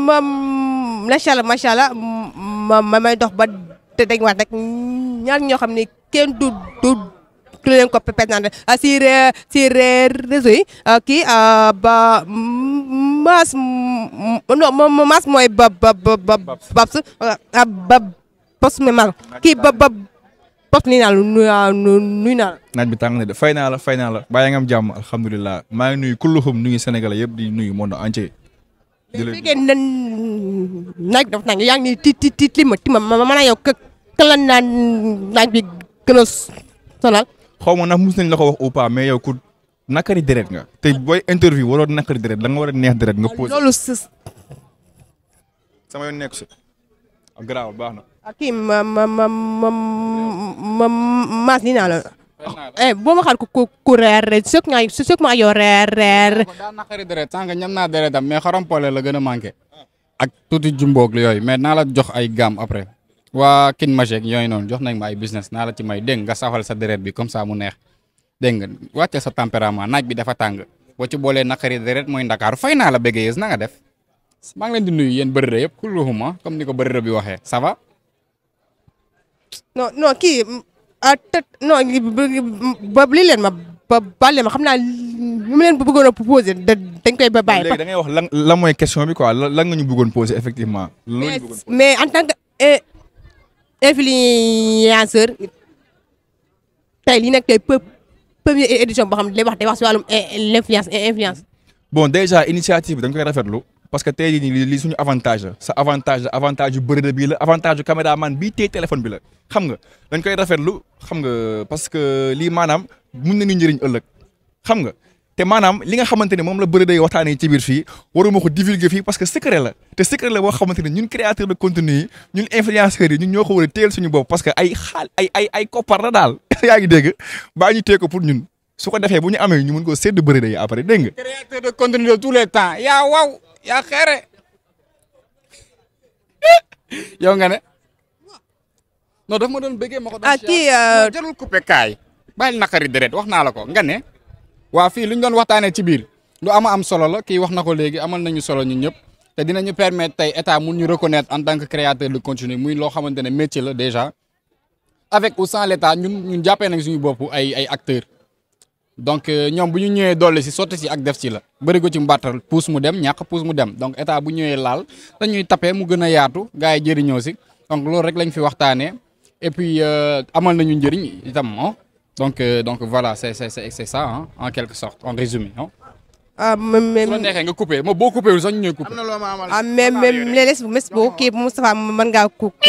macha allah may dox ba te dañ wax rek ñaar ñoo xam ne kenn du leen ko présenté si réseau yi kii ba Mass mooy Babs Babs Memar kii ba Babs nii naa la nuyu naa la. naaj bi tàng na de fay naa la bàyyi nga am jàmm alhamdulilah maa ngi nuyu kulluhum nuyu Sénégalais yëpp di nuyu monde entier. di la fekkee naaj dafa tàng yaa ngi nii ti ma mën a yow kan la naan naaj bi gën a sonal. xaw ma nag mus nañ la ko wax ou pas mais yow ku nakari deret nga te booy interview waroo nakari deret da nga war a neex deret nga posé. loolu sama yoon nekk si garaaw baax na. kii Mass nii naa la. boo ma xaar ku reer sëg ma yow reer. daa nakari deret sànq ñam naa deretam mais xarampole la gën a manqué. ak tuuti jumboog yooyu mais naa la jox ay gamme après. waa kin majek yooyu noonu jox nañ ma ay business naa la ci may dégg nga safal sa deret bi comme ça mu neex dégg nga wàcce sa tempérament naaj bi dafa tàng boo ci boolee naqari deret mooy Ndakaaru fay naa la béggee na nga def maa ngi leen di nuyu yéen bërëre yëpp kulluhuma comme ni ko bërëre bi waxee ça va. non kii non ba lii leen ma baal leen ma xam naa li ma leen bëggoon a posé dañ koy ba bàyyi. léegi da ngay wax lan mooy question bi quoi lan nga ñu bëggoon posé effectivement. mais en tant que influenceur tey li nekk tey première édition boo xam ne day wax si wàllum influence. bon déjà initiative bi dañ koy rafetlu parce que tey jii nii lii suñu avantage la sa avantage yu bëri bii la avantage yu caméraman bii téye téléphone bi la xam nga dañ koy rafetlu xam nga parce que lii maanaam mun nañu njëriñ ëllëg xam nga te maanaam li nga xamante ne moom la bëri day waxtaanee ci biir fii waruma ko divulguer fii parce que secret la te secret la boo xamante ne ñun créateur de contenu yi ñun influenceurs yi ñun ñoo ko war a téyel suñu bopp parce que ay koppar la daal yaa ngi dégg baa ñu téye ko pour ñun su ko defee bu ñu amee ñu mun koo sédd bëri day après dégg nga. créateur de contenu de tous les temps yaa waaw yaa xeere yow nga ne non daf ma doon bëggee ma ko doon kii jarul coupé kaay bàyyil naqari deret wax naa la ko nga ne waa fii lu ñu doon waxtaanee ci biir lu am solo la kii wax na ko léegi amal nañu solo ñun ñëpp te dinañu permettre tey état mun ñu reconnaître en tant que créateur de contenu muy loo xamante ne métier la déjà avec ou sans l'état ñun jàppee nañ suñu bopp ay acteurs donc ñoom bu ñu ñëwee dolli si sotti si ak def ci la bëri ko ci mbattal puus mu dem ñàkk puus mu dem donc état bu ñëwee laal dañuy tapé mu gën a yaatu gars yi jëriñoo si donc loolu rek lañ fi waxtaanee et puis amal nañu njëriñ itam donc voilà c'est ça hein, en quelque sorte en résumé hein. mais su la neexee nga coupé ma boo coupé wul sax ñu ñooy coupé. mais léeg-léeg mes boo kii Moustapha mën ngaa coupé.